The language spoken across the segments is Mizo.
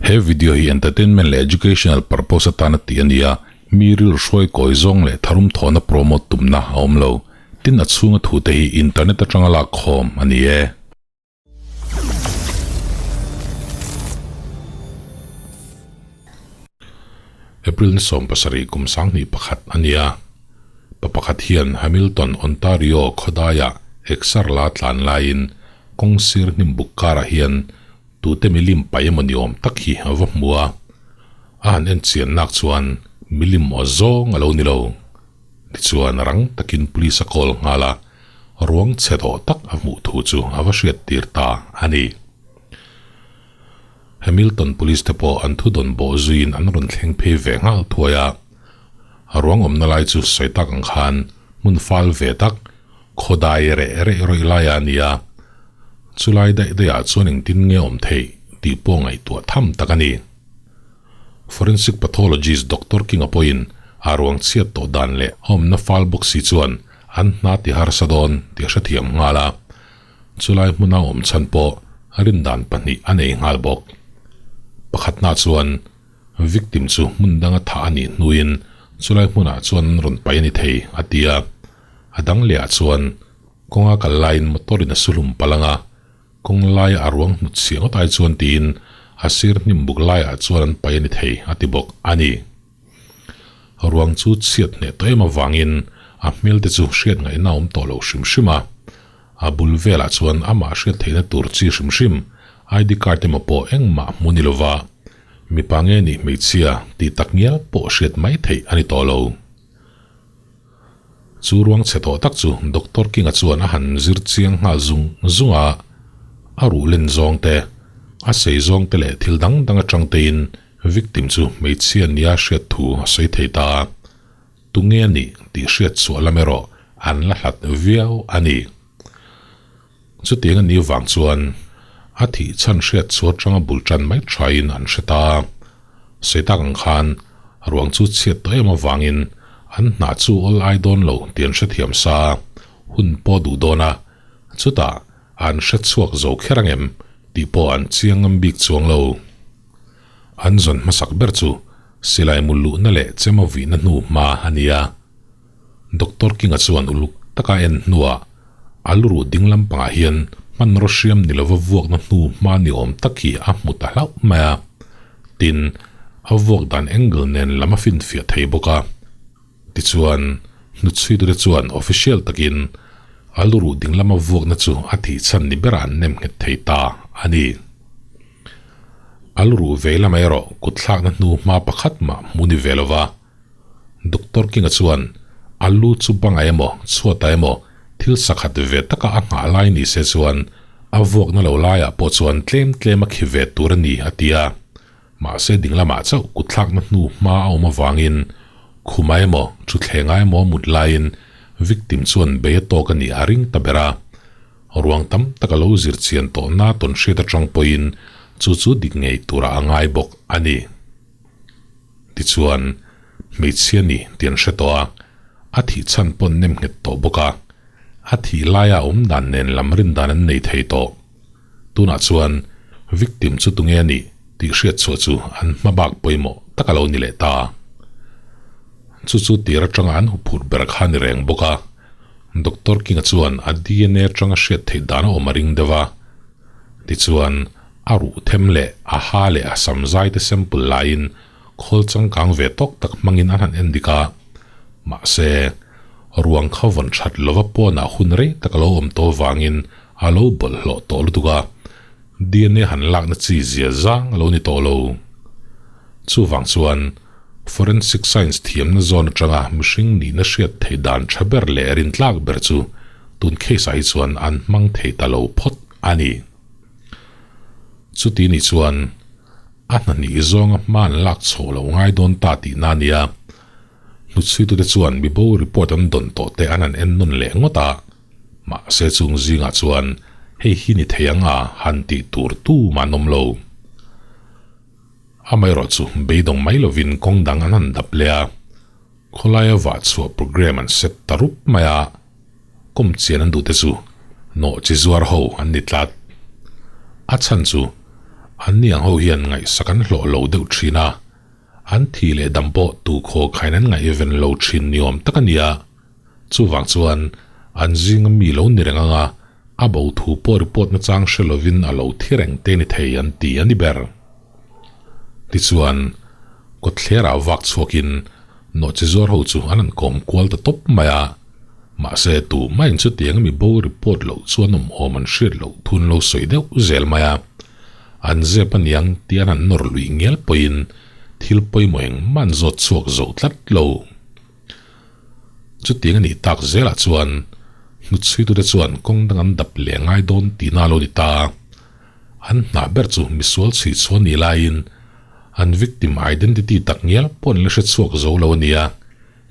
He video hi entertainment leh educational purpose atana tih a ni a, mi rilru hruai kawi zawng leh tharum thawhna promote tumna a awm lo. Tin a chhunga thute hi internet atanga lak khawm a ni e. April ni 17 kum 21 a ni a. Pa pakhat hian Hamilton, Ontario khawdaiah exer la tlan laiin kawng sir hnim buk karah hian tute milim paih emaw ni awm tak hi a va hmu a. A han en chian nak chuan milim aw zawng a lo ni lo. Tichuan rang takin police a call nghal a, ruang chhe tawh tak a hmuh thu chu a va hriat tir ta a ni. Hamilton Police te pawh an thu dawn bawh zuiin an rawn thleng phei ve nghal thuai a. A ruang awmna lai chu sawi tak ang khan hmun fal ve tak, khawdai reh reh rawih lai a ni a. Chulai daih daihah chuan engtin nge awm theih tih pawh ngaihtuah tham tak a ni. Forensic Pathologist Doctor King-a pawhin a ruang chhiat tawh dan leh a awmna fal bawk si chuan an hna ti harsa dawn tih a hrethiam nghal a. Chulai hmuna awm chhan pawh rindan pahnih a nei nghal bawk. Pakhatna chuan victim chu hmun danga thah a nih hnuin chulai hmunah chuan an rawn paih a ni thei a ti a. A dang lehah chuan kawnga kal laiin motor in a su hlum palh ang a, kawng laia a ruang hnut chhiah ngawt ai chuan tiin a sir hnim buk laiah chuan an paih a ni thei a ti bawk a ni. Ruang chu chhiat hneh tawh em avangin a hmel te chu hriat ngaihna a awm tawh lo hrim hrim a. A bul velah chuan amah hriat theihna tur chi hrim hrim ID card emaw pawh engmah hmu ni lova mipa nge nih hmeichhia tih tak ngial pawh hriat mai theih a ni tawh lo. Chu ruang chhe tawh tak chu Doctor King-a chuan a han zir chiang nghal zung zung a, a ruh len zawng te, a sei zawng te leh thil dang dang atang tein victim chu hmeichhia nia hriat thu a sawi thei ta a, tunge a nih tih hriat chhuah lam erawh an la hlat viau a ni. Chutiang a nih vang chuan a thih chhan hriat chu atanga bul tan mai thain an hre ta. Sawi tak ang khan ruang chu chhiat tawh em avangin an hna chu awl ai dawn lo tih an hrethiam sa. Hun pawh duh dawn a, chutah an hre chhuak zo kher ang em tih pawh an chiang ngam bik chuang lo. An zawn hmasak ber chu silai mu luhna leh chema vuihna hnu hma a ni a. Doctor King-a chuan uluk taka en hnuah a luruh ding lampangah hian hmanraw hriam ni lova vuakna hnu hma ni awm tak hi a hmu ta hlauh mai a. Tin, a vuak dan angle nen lam a finfiah thei bawk a. Tichuan, hnutchhuitute chuan official takin a luruh ding lama vuakna chu a thih chhan ni berah an nem nghet thei ta a ni. A luruh vei lamah erawh kutthlakna hnu hma pakhat mah hmu ni ve lova. Doctor King-a chuan a lu chu bangah emaw, chhuatah emaw thil sakhat ve taka a nghah lai ni se chuan a vuakna lo laiah pawh chuan tlem tlem a khi ve tur a ni a ti a. Mahse ding lamah chauh kutthlakna hnu hma a awm avangin khumah emaw, thutthlengah emaw a mut laiin victim chuan bei a tawk a nih a ring ta ber a. Ruang tam tak a lo zir chian tawhna tawn hriat atang pawhin chu chu dik ngei turah a ngai bawk a ni. Tichuan, hmeichhia ni tih an hre tawh a, a thih chhan pawn nem nghet tawh bawk a, a thih laia awm dan nen lam rin dan an nei thei tawh. Tunah chuan victim chu tunge a nih tih hriat chhuah chu an hma bak pawimawh tak a lo ni leh ta. Chu chu tir atanga an huphurh ber kha a ni reng bawk a, Doctor King-a chuan a DNA atanga hriat theih dan a awm a ring deuh a. Tichuan, A ruh them leh a ha leh a sam zai te sample laiin khawl changkang ve tawk tak hmangin an han en dik a. Mahse, ruang kha vawn that lova pawnah hun rei tak a lo awm tawh vangin a lo bawlhhlawh tawh lutuk a, DNA han lakna chi zia zang a lo ni tawh lo. Chuvang chuan, forensic science thiamna zawn atanga mihring nihna hriat theih dan tha ber leh rintlak ber chu tun case ah hi chuan an hmang thei ta lo phawt a ni. Chuti ni chuan a hnahnih zawnga hma an lak chhoh loh ngai dawn ta tihna a nia. Hnutchhuitute chuan mibo report an dawn tawh te an han en nawn leh ngawt a, mahse chung zingah chuan hei hi ni thei ang a han tih tur tumah an awm lo. Amaherawh chu beidawng mai lovin kawng dang an han dap leh a, khawlaia vah chhuah programme an set ta rup mai a. Kawm chian an duhte chu nawh chi zuar ho an ni tlat. A chhan chu Anni ang ho hian ngaihsak an hlawh lo deuh thin a, an thi leh dam pawh tu khaw khain an ngaihven lo thin ni awm tak a nia. Chuvang chuan an zinga mi lo ni reng anga a bo thu pawh report nachang hre lovin a lo thi reng te ni thei an ti a ni ber. Tichuan, kawtthlerah vak chhuakin nawhchi zuar ho chu an han kawm kual ta tawp mai a. Mahse, tumah-in chutiang mi bo report loh chuan awm awm an hriat loh thu an lo sawi deuh zel mai a. An zep aniang tih an han nawr luih ngial pawhin thil pawimawh engmah an zawt chhuak zo tlat lo. Chutiang a nih tak zelah chuan hnutchhuitute chuan kawng dang an dap leh ngai dawn tihna a lo ni ta. An hna ber chu misual chhui chhuah nih laiin an victim identity tak ngial pawh an la hre chhuak zo lo a nia,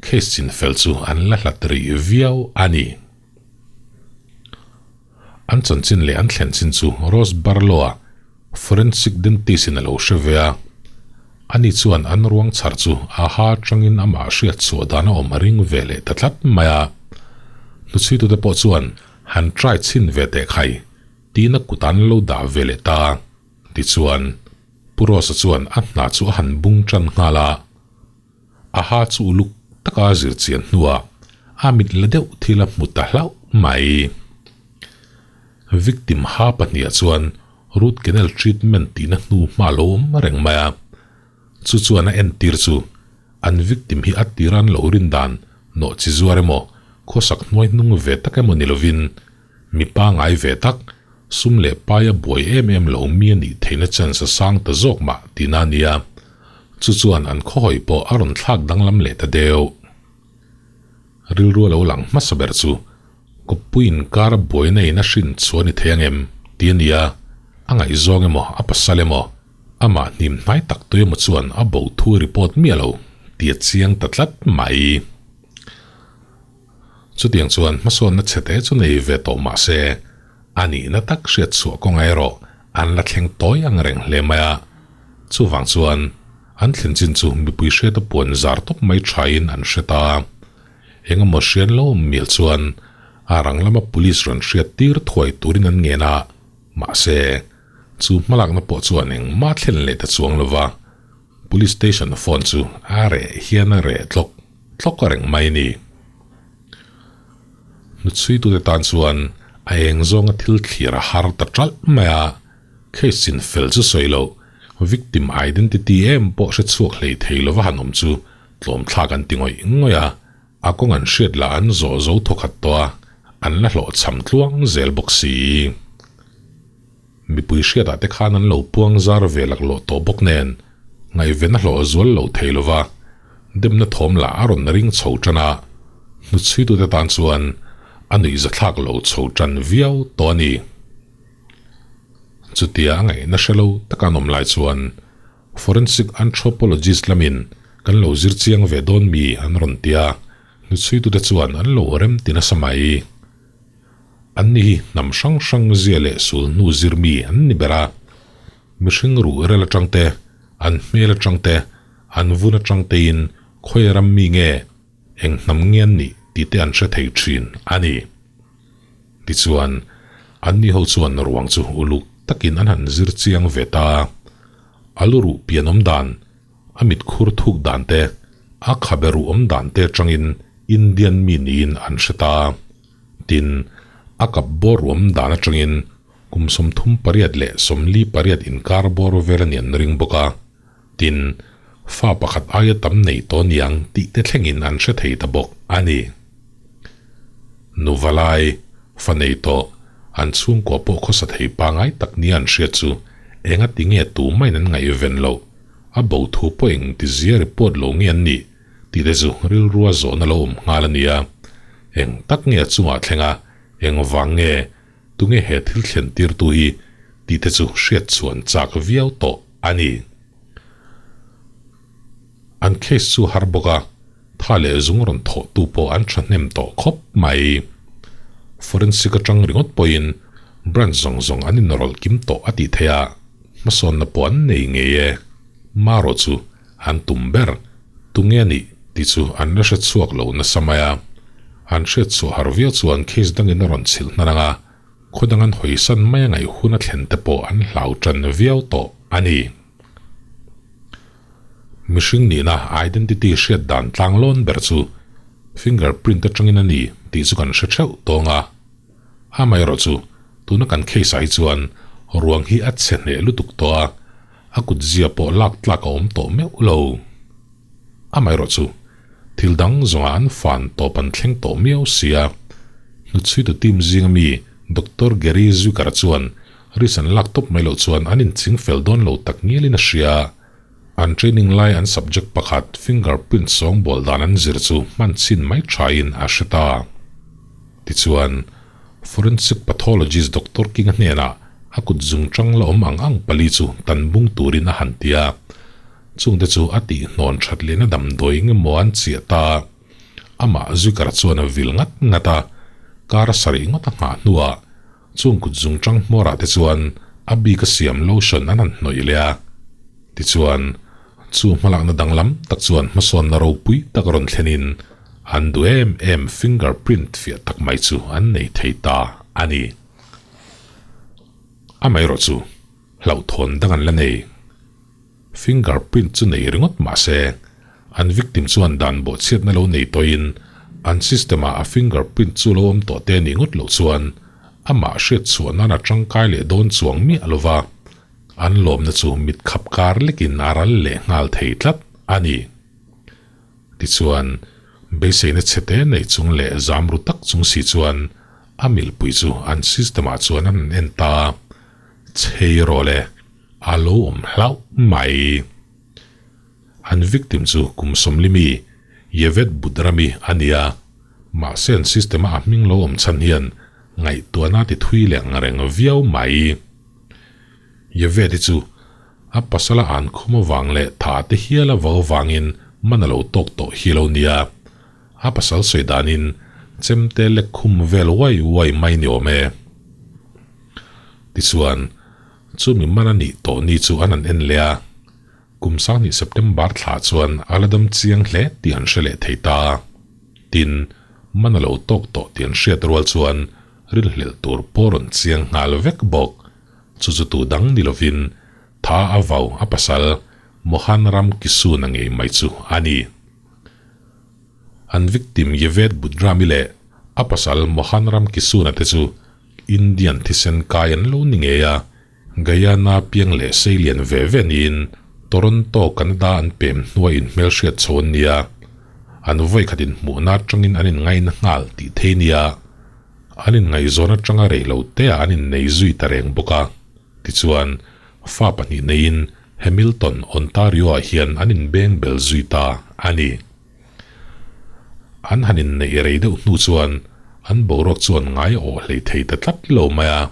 case chinfel chu an la hlat rih viau a ni. An chanchin leh an thlen chin chu Ross Barlow-a forensic dentist in a lo hre ve a. Ani chuan an ruang chhar chu a ha atangin amah hriat chhuah dan a awm a ring ve leh ta tlat mai a. Hnuchhuitute pawh chuan han try chhin ve teh khai tiin a kut an lo dah ve leh ta. Tichuan, Pu Ross-a chuan a hna chu a han bung tan nghal a. A ha chu uluk taka zir chian hnuah a mit la deuh thil a hmu ta hlauh mai. Victim ha pahniha chuan root canal treatment tihna hnu hma lo awm reng mai a. Chu chuan a entir chu an victim hi a tira an lo rin dan nawh chi zuar emaw khawsak hnuai hnung ve tak emaw ni lovin mi pangai ve tak sum leh paia buai em em lo mi a nih theihna chance a sang ta zawk mah tihna a nia. Chu chuan an khawhawi pawh a rawn thlak danglam leh ta deuh. Rilru a lo lang hmasa ber chu kawppui inkar a buaina in a hrin chu a ni thei ang em tih a ni a, a ngaihzawng emaw a pasal emaw amah hnim hnai tak tu emaw chuan a bo thu a report miah lo tih a chiang ta tlat mai. Chutiang chuan hmasawnna chhete chu nei ve tawh mah se, a nihna tak hriat chhuah kawnga erawh an la thleng tawi ang reng hle mai a. Chuvang chuan an thlen chin chu mipui hriata puan zar tawp mai thain an hre ta. Engemaw hrian lo awm mial chuan a rang lama police rawn hriat tir thuai turin an ngen a, mahse, chu hmalakna pawh chuan engmah thlen leh ta chuang lo va, police station phone chu a reh hian a reh tlawk. Tlawk a reng mai ni. Hnuchhuitute tan chuan a eng zawnga thil thlir a har ta ṭalh mai a, case chin fel chu sawi loh, victim identity em pawh hre chhuak hlei thei lova han awm chu tlawmthlak an ti ngawih ngawih a, a kawng an hriat lah an zawh zo thawkhat tawh a, an la hlawhchham tluang zel bawk si. Mipui hriatah te khan an lo puang zar ve laklawh tawh bawk nen, ngaihven a hlawh zual lo thei lo va, demna thawm lah a rawn ring chho tan a, hnuchhuitute tan chuan a nuihzathlak lo chho tan viau tawh a ni. Chutia a ngaihna hre lo taka an awm lai chuan Forensic Anthropologist lamin kan lo zir chiang ve dawn mi an rawn ti a, hnuchhuitute chuan an lo rem ti nasa mai. An ni hi hnam hrang hrang zia leh sul hnu zir mi an ni ber a. Mihring ruh rel atang te, an hmel atang te, an vun atang tein khawi ram mi nge, eng hnam nge an nih tih te an hre thei thin a ni. Tichuan, an ni ho chuan ruang chu uluk takin an han zir chiang ve ta. A lu ruh pian awm dan, a mit khur thuk dan te, a khabe ruh awm dan te atangin Indian mi niin an hre ta. Tin, a kap bawr ruam dan atangin kum 38 leh 48 inkar bawr vel a ni an ring bawk a. Tin, fa pakhat aia tam nei tawh niang tih te thlengin an hre thei ta bawk a ni. Nu valai, fa nei tawh, an chhungkua pawh khawsa thei pangai tak nia an hriat chu enga ti nge tumah-in an ngaihven loh, a bo thu pawh eng ti zia report lo nge an nih? Tih te chu rilrua zawhna lo awm nghal a ni a. Eng tak nge a chungah thleng a, eng vang nge, tunge he thil thlen tirtu hi tih te chu hriat chhuan chak viau tawh a ni. An case chu har bawk a, tha leh zung rawn thawhtu pawh an thahnem tawh khawp mai. Forensic atang ringawt pawhin branch zawng zawng an inrawlh kim tawh a tih theih a, hmasawnna pawh an nei ngei e. Marawh chu An tum ber, tunge a nih tih chu an la hre chhuak lo nasa mai a. An hriat chhuah har viau chuan case dangin a rawn chhilh hnan ang a. Khaw dang an hawisan mai a ngaih hun a thlen te pawh an hlau tan viau tawh a ni. Mihring nihna identity hriat dan tlang lawn ber chu fingerprint atangin a ni tih chu kan hre theuh tawng a. Amaherawh chu tuna kan case ah hi chuan ruang hi a chhe hneh lutuk tawh a, a kutzia pawh lak tlak a awm tawh meuh lo. Amaherawh chu thil dang zawngah an fan tawp an thleng tawh miau sia. Hnuchhuitu team zinga mi Doctor Gary Zucker-a chuan risk an lak tawp mai loh chuan an inching fel dawn lo tak ngialin a hria. An training lai an subject pakhat fingerprint sawngbawl dan an zir chu hman chhin mai thain a hre ta. Tichuan, forensic pathologist Doctor King-a hnenah a kut zungchang la awm ang ang pali chu tan bung turin a han ti a. Chungte chu a tihhnawn that lehna damdawi engemaw an chiah ta. Amah Zuikara chuan a vil ngat ngat a, kar sarih ngawt a nghah hnuah chung kut zungchang hmawrah te chuan a bik a siam lotion an han hnawih leh a. Tichuan, chu hmalakna danglam tak chuan hmasawnna ropui tak rawn thlenin an duh em em fingerprint fiah tak mai chu an nei thei ta a ni. Amaherawh chu hlauhthawn dang an la nei. Fingerprint chu nei ringawt mah se, an victim chuan dan bawhchhiatna lo nei tawhin an system-ah a fingerprint chu lo awm tawh te nih ngawt loh chuan amah hriatchhuah nan a tangkai leh dawn chuang miah lo va, an lawmna chu mit khap kar lekin a ral leh nghal thei tlat a ni. Tichuan, beiseina chhete nei chung leh zam ru tak chung si chuan a milpui chu an system-ah chuan an han en ta a, Chhei rawh le! A lo awm hlauh mai. An victim chu kum sawmlimi Yevet Budrami a ni a, mahse an system-a a hming lo awm chhan hian ngaihtuahna a ti thui leh ang reng viau mai. Yevet hi chu a pasala an khum avang leh tha te hial a vau avangin man a lo tawk tawh hi lo nia. A pasal sawi danin chemte lek khum vel uai uai mai ni awm e. Tichuan. Chumi man a nih tawh ni chu an han en leh a, kum sanghnih September thla chuan a la dam chiang hle tih an hre leh thei ta. Tin, man a lo tawk tawh tih an hriat rual chuan rinhlelh tur pawh rawn chiang nghal vek bawk. Chu chu tu dang ni lovin tha a vau a pasal Mohan Ram Kisuna ngei mai chu a ni. An victim Yeved Budrami leh a pasal Mohan Ram Kisuna te chu Indian thisen kai an lo ni ngei a, Guyana piang leh seilian ve ve niin Toronto, Canada an pem hnuai inhmelhriat chho an nia. An vawikhat inhmuhna atangin an inngaina nghal tih thei nia. An inngaihzawn atanga rei lo teah an innei zui ta reng bawk a. Tichuan, fa pahnih neiin Hamilton, Ontario-ah hian an inbeng bel zui ta a ni. An han inneih rei deuh hnu chuan an boruak chuan ngai awh hlei thei ta tlat lo mai a.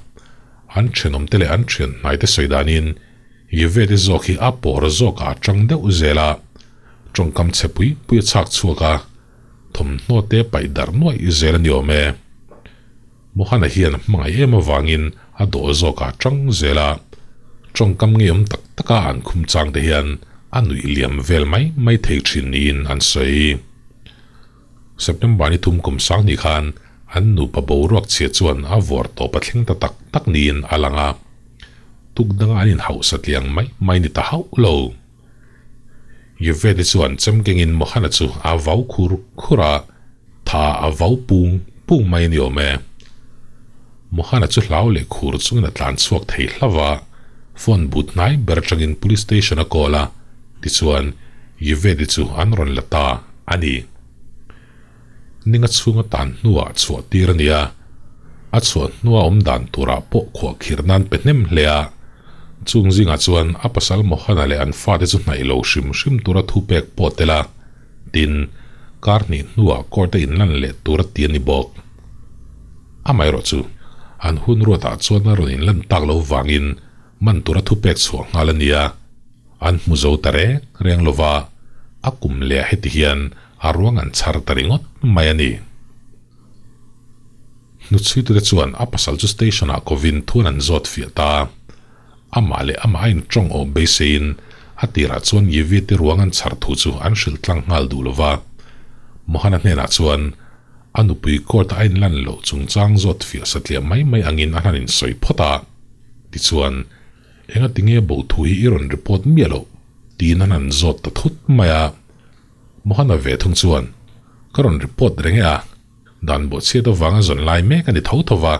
An thenawmte leh an thian hnaite sawi danin Yvette zawk hi a pawr zawkah a tang deuh zel a, tawngkam chhe pui pui a chhak chhuak a, thawmhnaw te paih darh nuaih zel a ni awm e. Mohana hian hmangaih em avangin a dawh zawkah a tang zel a, tawngkam ngeiawm tak taka an khum chang te hian a nuih liam vel mai mai thei thin niin an sawi. September ni thum kum sanghnih khan an nupa boruak chhia chuan a vawr tawp a thleng ta tak tak niin a lang a, tuk danga an inhauh satliang mai mai ni ta hauh lo. Yvette chuan chemkengin Mohana chu a vau khur khur a, tha a vau pung pung mai a ni awm e. Mohana chu hlau leh khur chungin a tlan chhuak thei hlauh a, phone but hnai ber atangin police station a call a, tichuan Yvette chu an rawn la ta a ni. Ninga chhunga tan hnuah chhuah tir a ni a, a chhuah hnua awm dan turah pawh khuah khirh nan pe hnem hle a. Chung zingah chuan a pasal Mohana leh an fate chu hnaih lo hrim hrim tura thu pek pawh tel a, tin, kar hnih hnuah court a inlan leh tur a ti a ni bawk. Amaherawh chu, an hun ruatah chuan a rawn inlan tak lo vangin man tura thu pek chhuah nghal a ni a. An hmu zo ta reng reng lo va, a kum leh heti hian a ruang an chhar ta ringawt mai a ni. Hnuchhuitute chuan a pasal chu station-ah kovin thuan an zawt fiah ta a. Amah leh amah a intawng awm beiseiin a tirah chuan Yevite ruang an chhar thu chu an hrilh tlang nghal duh lo va. Mohana hnenah chuan. A nupui court-a a inlan loh chungchang zawt fiah satliah mai mai angin a hlan insawi phawt a. Tichuan, Engati nge bo thu hi i rawn report miah loh? tiin an han zawt ta thut mai a. Mohana ve thung chuan, Ka rawn report reng e a, dan bawhchhiat avanga zawn lai mek a ni tho tho va,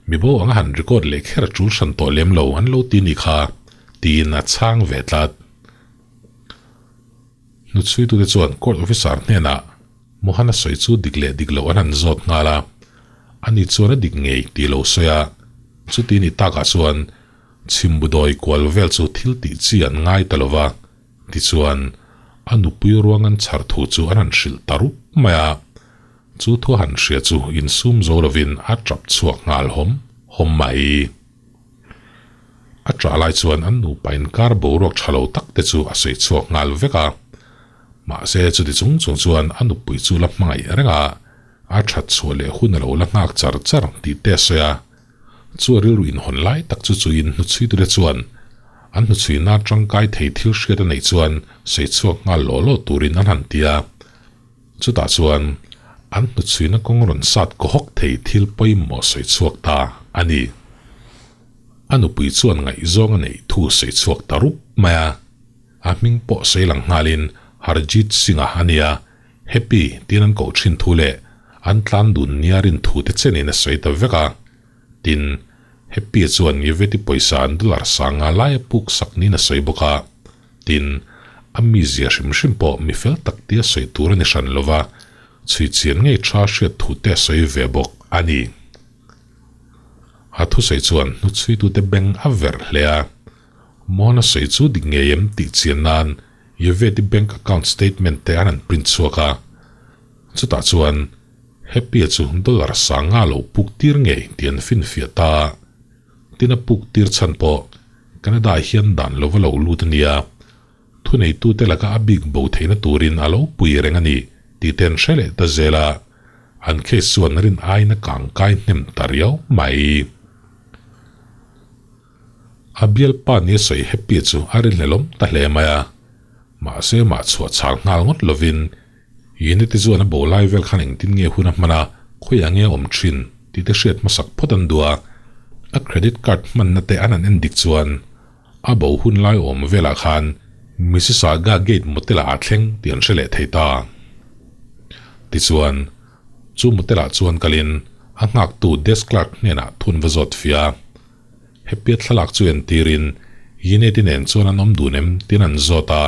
mi bo anga han record leh kher a tul hran tawh lem lo an lo ti ni kha, tiin a chhang ve tlat. Hnuchhuitute chuan court officer hnenah Mohana sawi chu dik leh dik loh an han zawt nghal a, ani chuan a dik ngei tih lo sawi a, chuti ni takah chuan chhimbudawi kual vel chu thil tih chi an ngai ta lo va, tichuan a nupui ruang an chhar thu chu an han hrilh ta rup mai a, chu thu a han hria chu insum zo lovin a tap chhuak nghal hawm hawm mai. A ṭah lai chuan an nupa inkar boruak ṭha lo tak te chu a sawi chhuak nghal vek a. Mahse chuti chung chung chuan a nupui chu la hmangaih reng a, a ṭhat chhuah leh hun a lo la nghak char char tih te a sawi a. Chu a rilru inhawn lai tak chu chuin hnuchhuitute chuan an hnuchhuina ṭangkai thei thil hriat a neih chuan sawi chhuak nghal law law turin an han ti a. Chutah chuan an hnuchhuina kawng rawn sat kawhawk thei thil pawimawh sawi chhuak ta a ni. A nupui chuan ngaihzawng a neih thu sawi chhuak ta rup mai a, a hming pawh sawi lang nghalin Harjeet Singh-a a nia, Happy tiin an koh thin thu leh an tlan dun nia rin thu te chenin a sawi ta vek a. Tin, Happy-a chuan Yvette-i pawisa an dollar sanga laia puk sak niin a sawi bawk a. Tin, a mizia hrim hrim pawh mi fel tak tia sawi tur a ni hran lo va, chhui chian ngei tha hriat thu te a sawi ve bawk a ni. A thusawi chuan hnuchhuitute beng a verh hle a, Mohan a sawi chu dik ngei em tih chian nan Yvette-i bank account statement te an han print chhuak a, chutah chuan Happy-a chu dollar sanga lo puk tir ngei tih an finfiah ta a. Tin a puk tir chhan pawh Canada hian dan lova lo lut a nia, thuneitute laka a bik bo theihna turin a lo pui reng a ni tih te an hre leh ta zel a, an case chuan rin aiin a kang kai hnem ta riau mai. A bialpa nia sawi Happy chu a rinhlelawm ta hle mai a, mahse mah chhuah chhal nghal ngawt lovin Unity chuan a bo lai vel khan engtin nge hun a hman a, khawiah nge a awm thin tih te hriat hmasak phawt an duh a. A credit card hmanna te an han en dik chuan a bo hun lai awm velah khan Mississauga Gate motel ah a thleng tih an hre leh thei ta. Tichuan, chu motel ah chuan kalin a nghaktu desk clerk hnenah thun va zawt fia. Hepiat thlalak chu entirin Yineti nen chuan an awm dun em tiin an zawt a,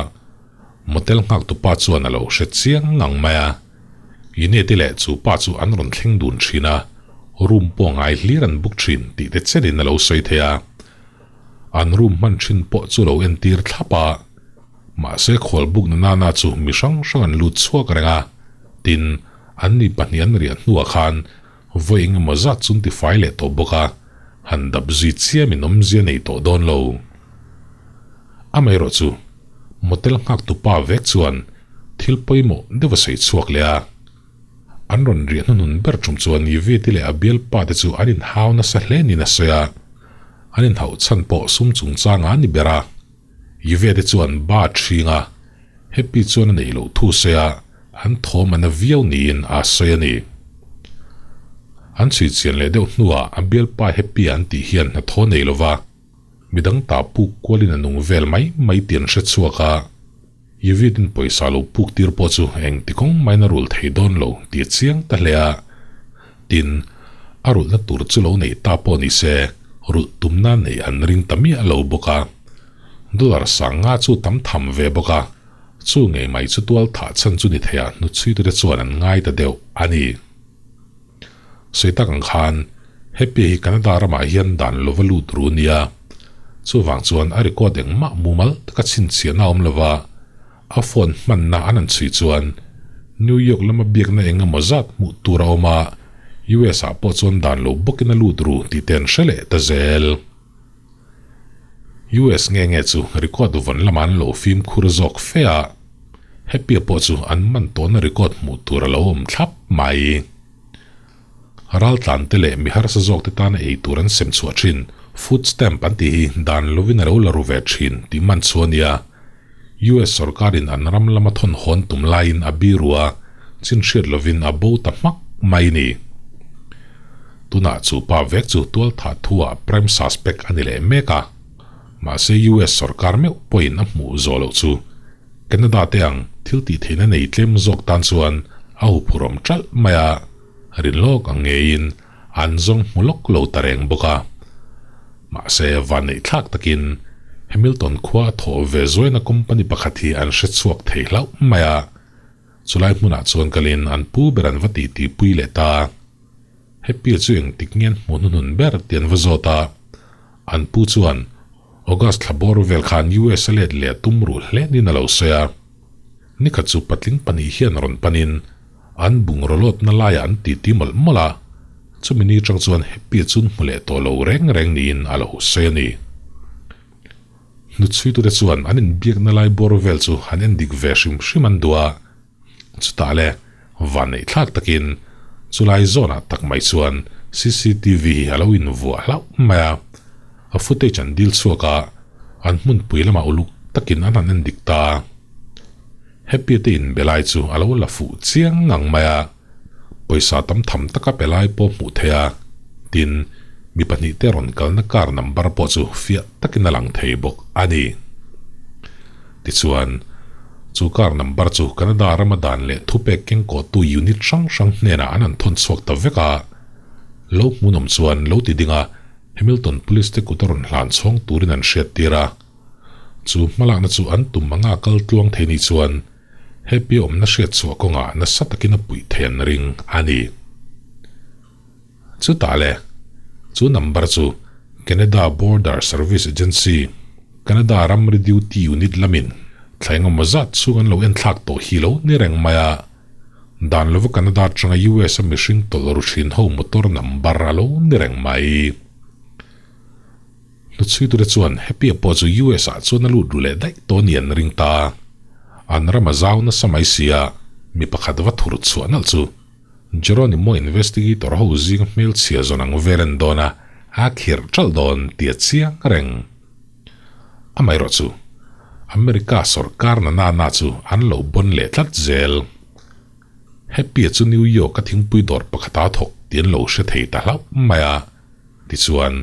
motel nghaktupa chuan a lo hre chiang ngang mai a. Yineti leh chu pa chu an rawn thleng dun thin a, room pawh ngai hlir an book thin tih te chenin a lo sawi thei a. An room hman thin pawh chu lo entir thlap a, mahse khual book na nana chu mi hrang hrang an lut chhuak reng a, tin, an ni pahnih an riah hnuah khan Vawi eng emaw zat chu an ti fai leh tawh bawk a, han dap zui chiam in awmzia nei tawh dawn lo. Amaherawh chu, motel nghaktu pa vek chuan thil pawimawh deuh a sawi chhuak leh a. An rawn riah hnuhnun ber tum chuan Yvette leh a bialpa te chu an inhau nasa hle niin a sawi a, an inhauh chhan pawh sum chungchanga a ni ber a. Yvette chuan ba ṭhing a, Happy chuan a neih loh thu sawi a, an thawm a na viau niin a sawi a ni. An chhui chian leh deuh hnuah a bialpa Happy an tih hian hnathawh nei lova midang ta puk kualin a nung vel mai mai tih an hre chhuak a, Yvette-in pawisa lo puk tir pawh chu engti kawng maiin a rulh thei dawn lo tih a chiang ta hle a. Tin, a rulhna tur chu lo nei ta pawh ni se, rulh tumna neih an ring ta miah lo bawk a. Dollar sang nga chu tam tham ve bawk a, chu ngei mai chu tual thah chhan chu ni theiah hnuchhuitute chuan an ngai ta deuh a ni. Sawi tak ang khan, Happy hi Canada ramah hian dan lova lut ru nia. Chuvang chuan a record engmah mumal taka chhinchhiahna a awm lova, a phone hmanna an han chhui chuan New York lama biakna eng emaw zat hmuh tur a awm a, US ah pawh chuan dan lo bawkin a lut ru tih te an hre leh ta zel. US nge nge chu record vawn lamah an lo fimkhur zawk fe a, Happy-a pawh chu an man tawhna record hmuh tur a lo awm thlap mai. Raltlante leh mi harsa zawkte tana ei tur an sem chhuah thin food stamp an tih hi dan lovin a lo la ru ve thin tih man chu a nia. US sorkarin an ram lama thawn hawn tum laiin a biru a, chin hriat lovin a bo ta hmak mai ni. Tunah chu pa vek chu tualthah thu ah prime suspect a ni leh mek a, mahse US sorkar meuh pawhin a hmuh zawh loh chu Canada te ang thil tih theihna nei tlem zawk tan chuan a huphurhawm ṭalh mai a, rin lawk ang ngeiin an zawng hmu lawk lo ta reng bawk a. Mahse vanneih thlak takin Hamilton khua a thawh ve zuaina company pakhat hi an hre chhuak thei hlauh mai a, chulai hmunah chuan kalin an pu ber an va titi pui leh ta. Happy-a chu engtik nge an hmuh hnuhnun ber tih an va zawt a, an pu chuan August thla bawr vel khan US a let leh a tum ruh hle niin a lo sawi a. Nikhat chu patling pahnih hian rawn panin an bungraw lawtna laiah an titi mawlh mawlh a, chumi ni atang chuan Happy-a chu an hmu leh tawh lo reng reng niin a lo sawi a ni. Hnutchhuitute chuan an inbiakna lai bawr vel chu han endik ve hrim hrim an duh a, Chutah le, vanneih thlak takin chulai zawnah tak mai chuan cctv hi a lo invuah hlauh mai a, a footage an dil chhuak a, an hmunpui lamah uluk takin an han en dik ta. Happy te inbe lai chu a lo la fuh chiang ngang mai a, pawisa tam tham taka pe lai pawh hmuh theih a, tin, mi pahnihte rawn kalna car number pawh chu fiah takin a lang thei bawk a ni. Tichuan, chu car number chu Canada rama dan leh thupek kengkawhtu unit hrang hrang hnenah an han thawn chhuak ta vek a. Lo hmunawm chuan lo ti ding a, Hamilton Police te kut a rawn hlan chhawng turin an hriattir a. Chu hmalakna chu an tum anga kal tluang thei ni chuan Happy awmna hriat chhuah kawngah nasa takin a puih thei an ring a ni. Chutah le, chu number chu Canada Border Service Agency, Canada ramri duty unit lamin thla engemaw zat chhung an lo enthlak tawh hi lo ni reng mai a. Dan lova Canada atanga US a mihring tawlh ru thin ho motor number a lo ni reng mai. Hnuchhuitute chuan Happy-a pawh chu US ah chuan a lut ru leh daih tawh ni an ring ta. An ram a zau nasa mai sia, mi pakhat va thur chhuah nalh chu. Geronimo investigator ho zing hmelchhia zawn ang vel en dawn a, a khirh ṭalh dawn tih a chiang reng. Amaherawh chu, America sawrkar na na na chu an lo bawn leh tlat zel. Happy-a chu New York-a thingpui dawr pakhata thawk tih an lo hre thei ta hlauh mai a. Tichuan,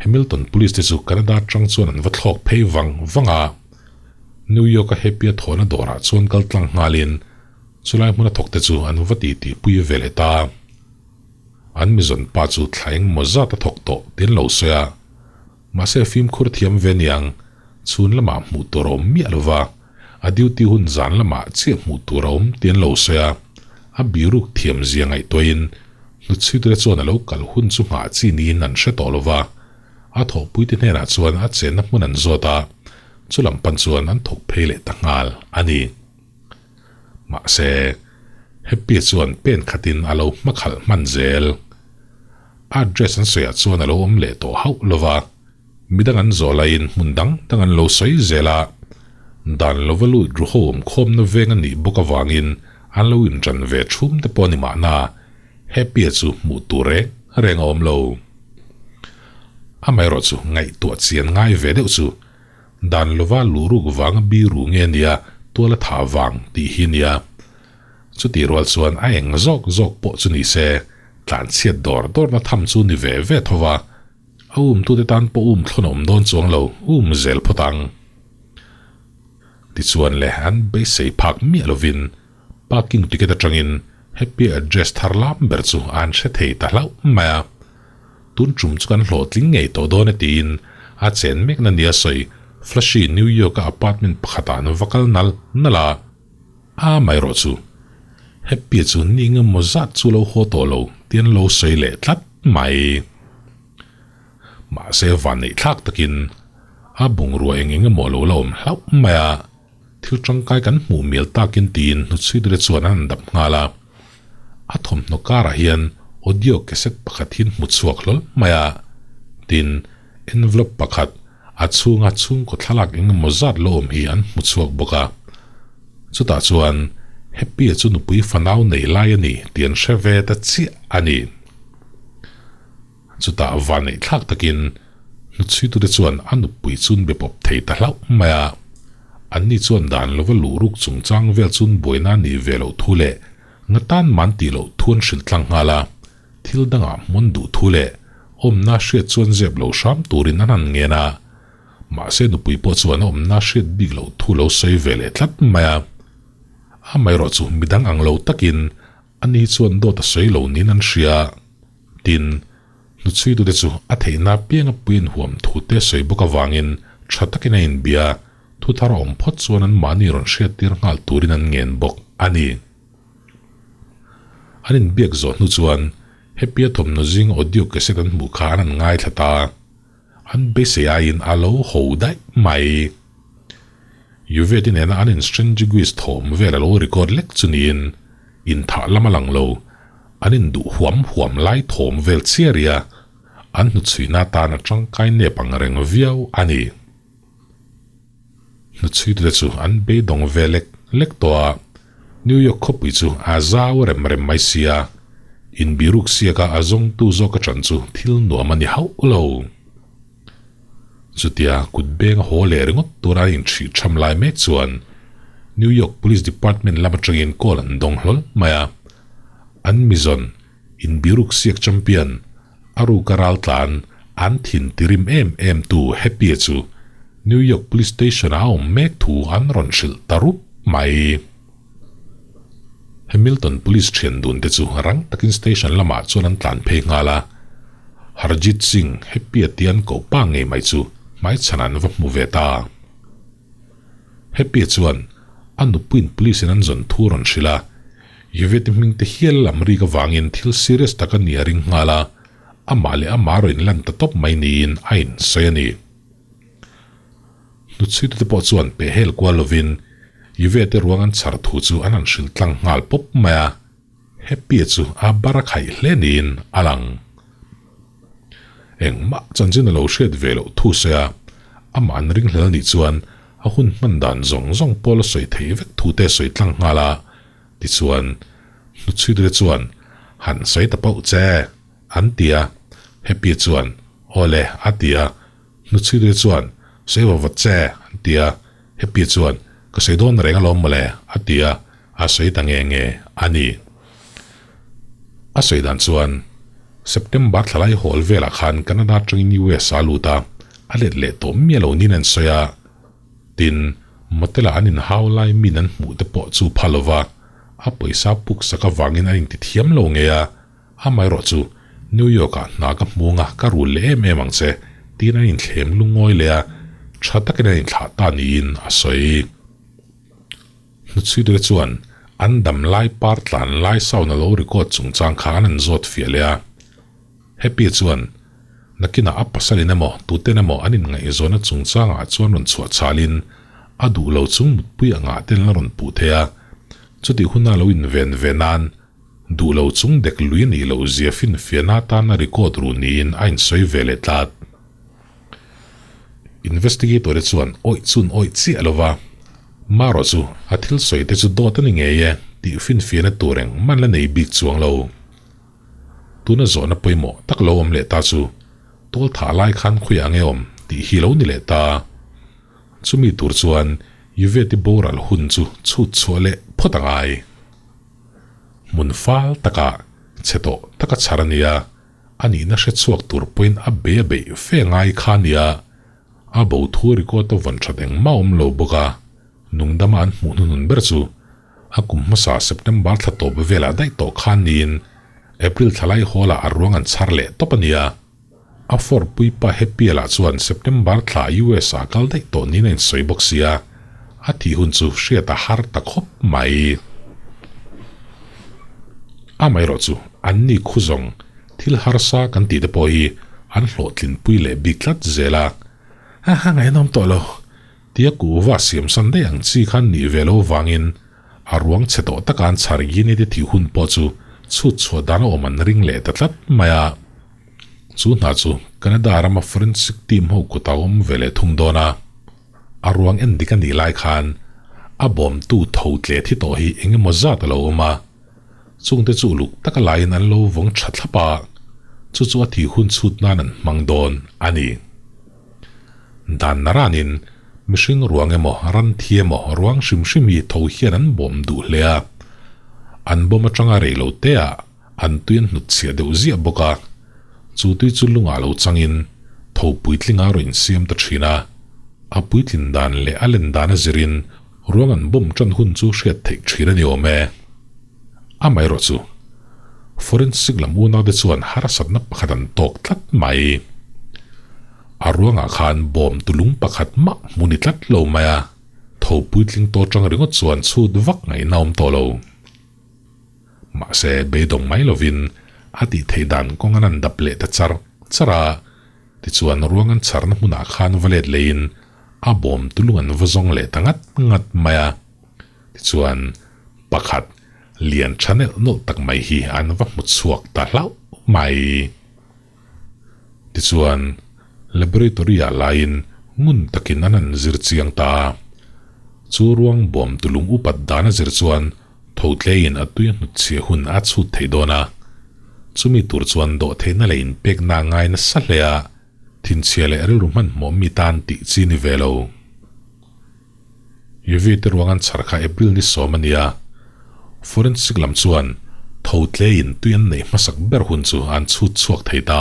Hamilton Police te chu Canada atang chuan an va thlawk phei vang vang a. New York-a Happy-a thawhna dawrah chuan kal tlang nghalin, Chulai hmuna thawkte chu an va ti tihpui ve leh ta. An mizawn pa chu thla engmaw zat a thawk tawh tiin lo sawi a. Mahse fimkhur thiam ve niang, chhun lamah hmuh tur a awm miah lo va, a duty hun zan lamah chiah hmuh tur a awm tiin lo sawi a. A biruk thiam zia ngaihtuahin hnutchhuiture chuan a lo kal hun chu nghah chi niin an hre tawh lo va. A thawhpuite hnenah chuan a chenna hmun an zawt a, chulam pan chuan an thawk phei leh ta nghal a ni. Mahse, Happy chuan pen khatin a lo hmakhalh hman zel. A address an sawiah chuan a lo awm leh tawh hauh lo va, midang an zawh laiin hmun dang dang an lo sawi zel a. Dan lova lut ru ho awmkhawmna veng a nih bawk avangin an lo inṭan ve ṭhum te pawh a ni mahna, Happy-a chu hmuh tur reng reng a awm lo. Amaherawhchu ngaihtuah chian ngai ve deuh chu Dan lova luhruk vanga biru nge nia tual a thah vang tih hi nia. Chutih rual chuan a eng zawk zawk pawh chu ni se, tlanchhiat dawr dawrna tham chu ni ve ve tho va, a umtute tan pawh um thlawn a awm dawn chuang lo, um zel phawt ang. Tichuan le an beisei phak miah lovin parking ticket atangin Happy address thar lam ber chu an hre thei ta hlauh mai a. Tun tum chu kan hlawhtling ngei tawh dawn e tiin a chen mekna nia sawi Flushy New York-a apartment pakhatah an va kal nal nal a. A mai rawh chu. Happy chu ni engemaw zat chu lo haw tawh lo tih an lo sawi leh tlat mai. Mahse vanneih thlak takin a bungrua eng engemaw lo la awm hlauh mai a. Thil tangkai kan hmuh mial takin tiin hnuchhuiture chuan an han dap nghal a. A thawmhnaw karah hian audio cassette pakhat hi an hmu chhuak hlawl mai a. Tin, envelope pakhat, a chhunga chhungkaw thlalak engemaw zat lo awm hi an hmu chhuak bawk a. Chutah chuan Happy-a chu nupui fanau nei lai a ni tih an hre ve ta chiah a ni. Chutah vanneih thlak takin hnuchhuitute chuan a nupui chun be pawp thei ta hlauh mai a. Anni chuan dan lova luh ruk chungchang vel chun buaina a nih ve loh thu leh Ngatan man tih loh thu an hrilh tlang nghal a, thil dangah hmun duh thu leh awmna hriat chuan zep lo hram turin an han ngen a. Mahse nupui pawh chuan a awmna hriat bik loh thu lo sawi ve leh tlat mai a. Amaherawh chu midang ang lo takin ani chuan dawt a sawi lo niin an hria. Tin, hnuchhuitute chu a theihna pianga puiin huam thute sawi bawk avangin tha takin a inbia. Thu thar a awm phawt chuan an mahni rawn hriattir nghal turin an ngen bawk a ni. An inbiak zawh hnu chuan Happy-a thawmhnaw zing audio cassette an hmuh kha an han ngaithla ta. An beisei aiin a lo ho daih mai. Yuveti nena an instrenjiguis thawm vel a lo record lek chu niin inthah lam a lang lo. An induh huam huam lai thawm vel chiah ria an hnuchhuihna atan a tangkai nep ang reng viau a ni. Hnuchhuitute chu an beidawng ve lek lek tawh a, New York khawpui chu a zau rem rem mai si a, inbiruk siaka a zawngtu zawk atang chu thil nuam a ni hauh lo. Chutia kut beng a haw leh ringawt tura an inchhih tham lai mek chuan New York Police Department lam atangin call an dawng hlawl mai a, an mizawn inbiruk siak champion A ruka raltlan an thin tirim em em tu Happy-a chu New York Police Station-ah a awm mek thu an rawn hrilh ta rup mai. Hamilton Police thian dun te chu rang takin station lamah chuan an tlan phei nghal a. Harjit Singh, Happy-a tia an koh pa ngei mai chu hmaichhan an va hmu ve ta. Happy-a chuan a nupuiin police-in an zawn thu rawn hrilh a, Yvette hming te hial lam rik avangin thil serious tak a ni a ring nghal a, amah leh amah rawn inlan ta tawp mai niin a insawi a ni. Hnuchhuitute pawh chuan peh hel kual lovin Yvette ruang an chhar thu chu an han hrilh tlang nghal pawp mai a, Happy-a chu a bar a khaih hle niin a lang. Engmah chanchin a lo hriat ve loh thu sawi a, amah an ringhlel anih chuan a hun hman dan zawng zawng pawh la sawi theih vek thu te sawi tlang nghal a, tichuan hnuchhuitute chuan han sawi ta pauh che an ti a, Happy chuan aw le a ti a, hnuchhuitute chuan sawi va vat che an ti a, Happy chuan ka sawi dawn reng alawm mawle a ti a, a sawi ta nge nge a ni. A sawi dan chuan September thlalai hawl velah khan Canada atangin US a lut a, a let leh tawh miah lo niin an sawi a. Tin, motel-ah an inhau lai min an hmuh te pawh chu pha lova, a pawisa puk sak avangin an intithiam lo ngei a, amaherawh chu New York-ah hna ka hmu anga ka rul leh em em ang che tiin an inthlem lungawi leh a, tha takin an inthlah ta niin a sawi. Hnuchhuitute chuan an dam lai par tlan lai sound a lo record chungchang kha an han zawt fiah leh a. Happy chuan nakinah a pasalin emaw tuten emaw an inngaihzawnna chungchangah chuan rawn chhuah chhalin a duh lo chung mutpui angah ten la rawn puh thei a, chutih huna lo inven ve nan duh lo chung dek lui a nih loh zia finfiahna atana record ru niin a insawi ve leh tlat. Investigator te chuan awih chun awih chiah lo va, Maro chu a thil sawi te chu dawt a ni ngei e tih finfiahna tur eng man la nei bik chuang lo. Tuna zawhna pawimawh tak lo awm leh ta chu tual thah lai khan khawiah nge awm tih hi lo ni leh ta. Chumi tur chuan Yuveti boral hun chu chhut chhuah leh phawt a ngai. Hmun fal takah chhe tawh taka chhar a nia. A nihna hre chhuak tur pawhin a bei a beih fe ngai kha nia, a bo thu record a vawn that engmah awm lo bawk a, nungdama an hmuh hnuhnun ber chu a kum hmasa September thla tawp velah daih tawh khan niin April thla lai hawlah a ruang an chhar leh tawp a nia. A fork puipa Happy-a lah chuan September thla US ah kal daih tawh niin a insawi bawk sia, a thih hun chu hriat a har ta khawp mai. Amaherawh chu anni khu zawng thil harsa kan tih te pawh hi an hlawhtlinpui leh bik tlat zel a, Ha ha ngaihnawm tawh lo tia kuhva siam san daih ang chi khan nih ve lo vangin a ruang chhe tawh taka an chhar gini te thih hun pawh chu chhut chhuah dan a awm an ring leh ta tlat mai a. Chu hna chu Canada rama forensic team ho kut a awm ve leh thung dawn a. A ruang en dik a nih lai khan a bawmtu tho tle thi tawh hi eng emaw zat a lo awm a, chungte chu uluk taka laiin an lo vawng tha thlap a, chu chu a thi hun chhut nan an hmang dawn a ni. Dan naranin mihring ruang emaw ran thi emaw ruang hrim hrim hi tho hian an bawm duh hle a. An bawm atanga rei lo te ah an tui an hnutchhiah deuh ziah bawk a, chu tui chu lungah lo changin tho puitling a rawn insiam ta thin a. A puitlin dan leh a len dan a zirin ruang an bawm tan hun chu hriat theih thin a ni awm e. Amaherawh chu, forensic lam unaute chuan harsatna pakhat an tawk tlat mai. A ruangah khan bawm tulung pakhat mah hmu ni tlat lo mai a, tho puitling tawh tang ringawt chuan chhut vak ngaihna awm tawh lo. Mahse, beidawng mai lovin a tih theih dan kawng an han dap leh ta char char a, tichuan ruang an chharna hmunah khan va let leiin a bawm tulung an va zawng leh ta ngat ngat mai a. Tichuan, pakhat lian tha nelh nawlh tak mai hi an va hmu chhuak ta hlauh mai. Tichuan, laboratory-ah laiin ngun takin an han zir chiang ta a. Chu ruang bawm tulung upat dan a zir chuan tho tleiin a tui a hnutchhiah hun a chhut thei dawn a. Chumi tur chuan dawhtheihna leh inpekna a ngai nasa hle a, thinchhia leh rilru hmanhmawh mi tan tih chi ni ve lo. Yuvi te ruang an chhar kha April ni sawm a nia. Forensic lam chuan tho tleiin tui an neih hmasak ber hun chu an chhut chhuak thei ta.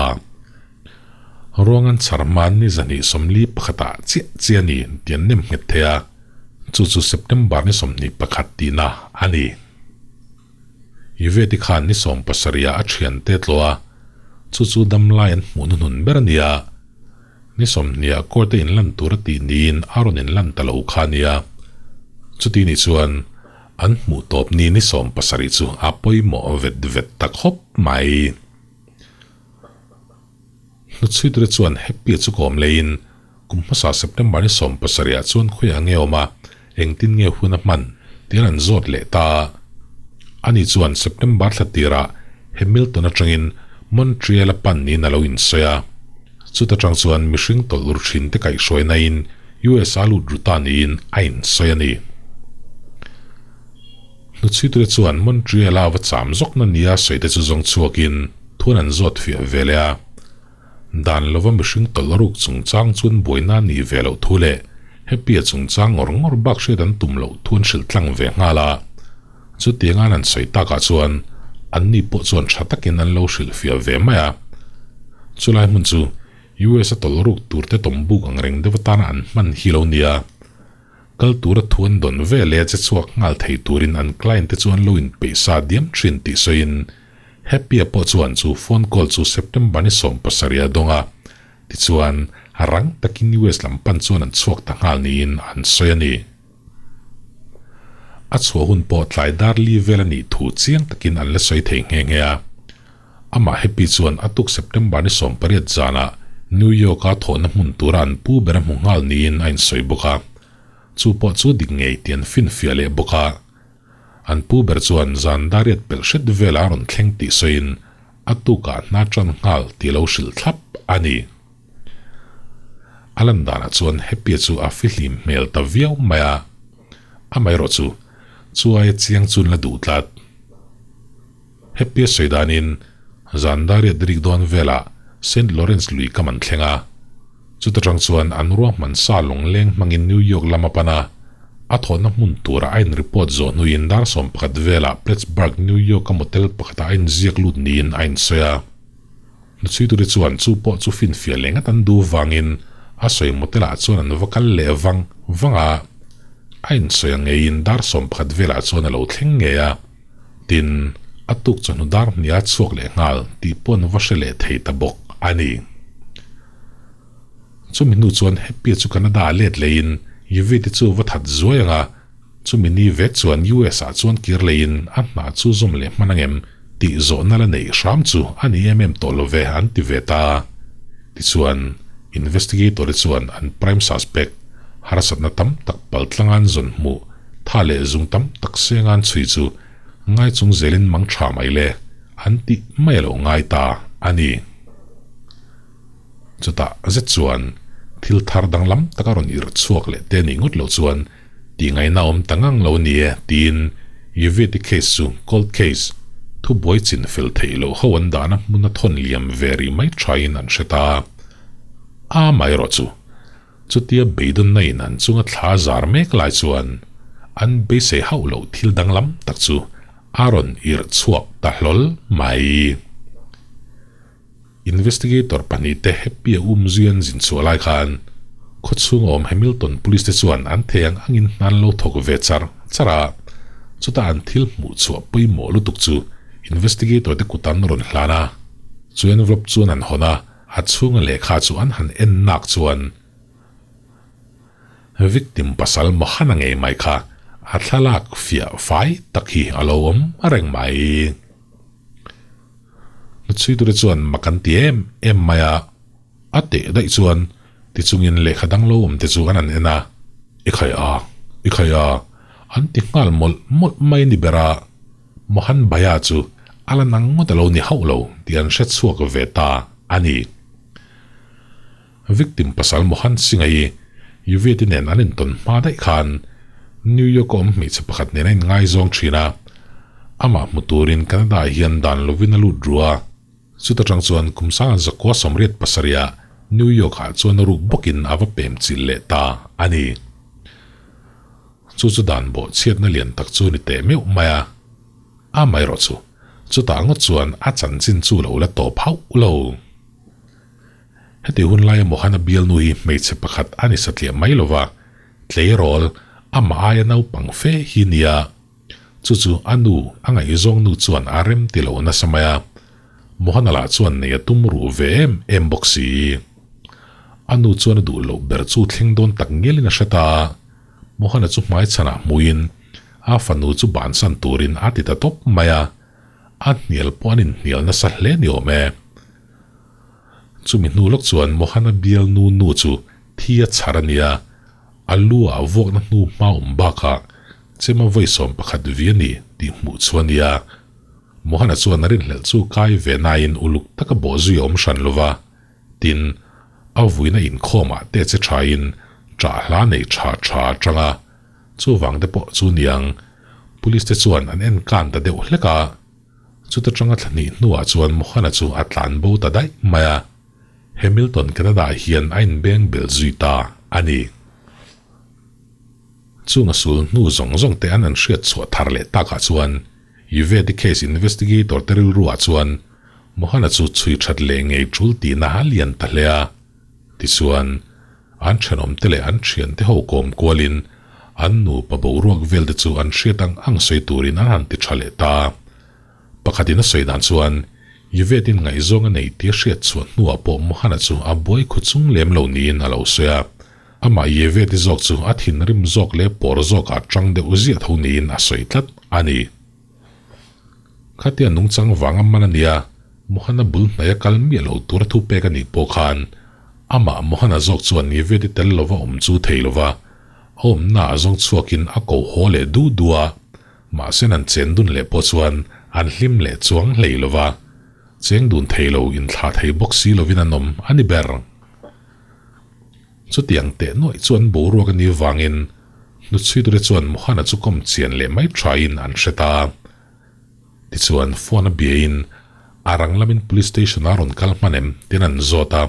Ruang an chhar hma ni zahnih sawmli pakhatah chiah chiah a ni tih an nem nghet thei a, chu chu September ni 21 tihna a ni. Yuveti khan ni 70 ah a thiante tlawh a, chu chu damlai an hmuh hnuhnun ber a nia. Ni 20 ah court a inlan tur a tih niin a rawn inlan ta lo kha a nia. Chuti nih chuan an hmuh tawp ni ni 70 chu a pawimawh vet vet ta khawp mai. Hnuchhuiture chuan Happy chu kawm leiin kum hmasa September ni 70 ah chuan khawiah nge awm a, engtin nge hun a hman tih an zawt leh ta a. Ani chuan September thla tirah Hamilton atangin Montreal a pan niin a lo insawi a. Chuta tang chuan mihring tawlh ru thin te kaihhruainain US a lut ru ta niin a insawi a ni. Hnuchhuiture chuan Montreal-a va cham zawkna nia sawi te chu zawng chhuakin thuan an zawt fiah ve leh a. Dan lova mihring tawlh ruk chungchang chuan buaina a nih ve loh thu leh Happy-a chungchang ngawr ngawr bak hriat an tum loh thu an hrilh tlang ve nghal a. Chutianga an han sawi takah chuan anni pawh chuan tha takin an lo hrilh fiah ve mai a. Chulai hmun chu US-a tawlh ruk turte tawmbuk ang reng deuh atana an hman hi lo nia. Kal tura thu an dawn ve leh che chhuak nghal thei turin an client te chu an lo inpeih sa diam thin tih sawiin Happy-a pawh chuan chu phone call chu September ni 70 a dawng a, tichuan rang takin US lam pan chuan an chhuak ta nghal niin an sawi a ni. A chhuah hun pawh tlai dar li vel a nih thu chiang takin an la sawi thei nghe nghe a. Amah Happy chuan a tuk September ni 18 zanah New York-a thawhna hmun tura an pu ber a hmu nghal niin a insawi bawk a. Chu pawh chu dik ngei tih an finfiah leh bawk a. An pu ber chuan zan dariat pelh hret velah a rawn thleng tih sawiin a tukah hna tan nghal tih lo hrilh thlap a ni. A lan danah chuan Happy-a chu a fihlim hmel ta viau mai a. Amaherawh chu, chu aia chiang chu an la duh tlat. Happy-a sawi danin zan dariat rik dawn velah Saint Lawrence lui kam an thleng a. Chuta tang chuan an ruahman sa lawngleng hmangin New York lam a pan a. A thawhna hmun turah a in-report zawh hnuin dar 11 velah Plattsburgh, New York-a motel pakhatah a inziak lut niin a insawi a. Hnuchhuitute chuan chu pawh chu finfiah leh ngat an duh vangin a sawi motel-ah chuan an va kal leh vang vang a. A insawi ang ngeiin dar 11 velah chuan a lo thleng ngei a. Tin, a tuk chawhnu dar hnia chhuak leh nghal tih pawh an va hre leh thei ta bawk a ni. Chumi hnu chuan Happy-a chu Canada-ah let leiin Yuvite chu va that zuai ang a, chumi ni vek chuan US-ah chuan kir leiin a hna chu zawm leh hman angem tih zawhna la neih hram chu a ni em em tawh lo ve an ti ve ta. Tichuan, investigator-te chuan an prime suspect harsatna tam tak paltlanga'n zawn hmuh Tha leh zung tam tak senga'n chhui chu ngai chung zelin mang tha mai le an tih mai a lo ngai ta a ni. Chutah zet chuan thil thar danglam tak a rawn irh chhuak leh te nih ngawt loh chuan tih ngaihna awm ta ngang lo ni e tiin Yuveti case chu cold case, thubuai chin fel theih loh ho an dahna hmuna thawn liam ve rih mai thain an hre ta a amaherawh chu Chutia beidawnna in an chunga thla zar mek lai chuan an beisei hauh loh thil danglam tak chu A rawn irh chhuak ta hlawl mai. Investigator pahnihte Happy a um zui an zin chhuah lai khan khawchhung a awm Hamilton Police te chuan an thei ang angin hna an lo thawk ve char char a, chutah an thil hmuh chhuah pawimawh lutuk chu investigator te kut an rawn hlan a, chu envelope chuan an hawn a, a chhunga lehkha chu an han en nak chuan Victim pasal Mohana ngei mai kha a thlalak fiah fai tak hi a lo awm reng mai. Hnuchhuiture chuan mak an ti em em mai a, a teh daih chuan tichungin lehkha dang lo awm te chu an han en a, I khai a, i khai a, an ti nghal mawlh mawlh mai ni ber a, Mohan Bhaiya chu a la nang ngawt a lo ni hauh lo tih an hre chhuak ve ta a ni. Victim pasal Mohan Singh-a hi Yuveti nen an intawn hma daih khan New York-a awm hmeichhe pakhat nen a inngaizawng thin a, amah hmu turin Canada-ah hian dan lovin a lut ru a. Chuta tang chuan kum sanga zakua 87 ah New York-ah chuan a ruk bawkin a va pem chilh leh ta a ni. Chu chu dan bawh chhiatna lian tak chu ni teh meuh mai a, amaherawhchu chutah ngawt chuan a chanchin chu lo la tawp hauh lo. Heti hun laia Mohana bialnu hi hmeichhe pakhat a ni satliah mai lo va, tleirawl amah aia naupang fe hi nia. Chu chu a nu, a ngaihzawng nu chuan a rem ti lo nasa mai a. Mohana lah chuan nei a tum ruh ve em em bawk si. A nu chuan a duh loh ber chu thleng dawn tak ngialin a hre ta a. Mohana chu hmaichhanah hmuin a fanu chu bansan turin a ti ta tawp mai a. A hnial pawh an inhnial nasa hle ni awm e. Chumi hnu lawk chuan Mohana bial nu nu chu thi a chhar a nia, a lu ah vuakna hnu hma awm bakah chema vawi 11 vi a ni tih hmuh chu a nia. Mohana chuan a rinhlelh chu kai ve nain uluk taka bawh zui a awm hran lo va, tin, a vuina inkhawmah te che thain ṭah hla nei ṭha ṭha atanga chuvang te pawh chu niang Police te chuan an en kan ta deuh hlek a. Chuta tanga thla hnih hnuah chuan Mohana chu a tlan bo ta daih mai a, Hamilton Canada-ah hian a inbeng bel zui ta a ni. Chung a sul hnu zawng zawng te an an hriat chhuah thar leh takah chuan Yuveti case investigator te rilruah chuan Mohana chu chhui that leh ngei tul tihna a lian ta hle a. Tichuan, an thenawmte leh an thiante ho kawm kualin an nupa boruak vel te chu an hriat ang ang sawi turin an han ti tha leh ta. Pakhatin a sawi dan chuan Yvette-in ngaihzawng a nei tih a hriat chhuah hnuah pawh Mohana chu a buai khu chung lem lo niin a lo sawi a. Amah Yvette-i zawk chu a thinrim zawk leh pawr zawkah tang deuh ziah tho niin a sawi tlat a ni. Khatia nungchang vanga man a nia, Mohana bul hnaia kal miah lo tura thu pek a nih pawh khan amah Mohana zawk chuan Yvette-i tel lova awm chu thei lova, a awmnaah zawng chhuakin a ko haw leh du du a, mahse an chen dun leh pawh chuan an hlim leh chuang hlei lova, cheng dun thei lo inthlah thei bawk si lovin an awm a ni ber. Chutiang teh nuaih chu an boruak a nih vangin hnuchhuiture chuan Mohana chu kawm chian leh mai thain an hre ta. Tichuan phone a biain a rang lamin police station a rawn kal hman em tiin an zawt a.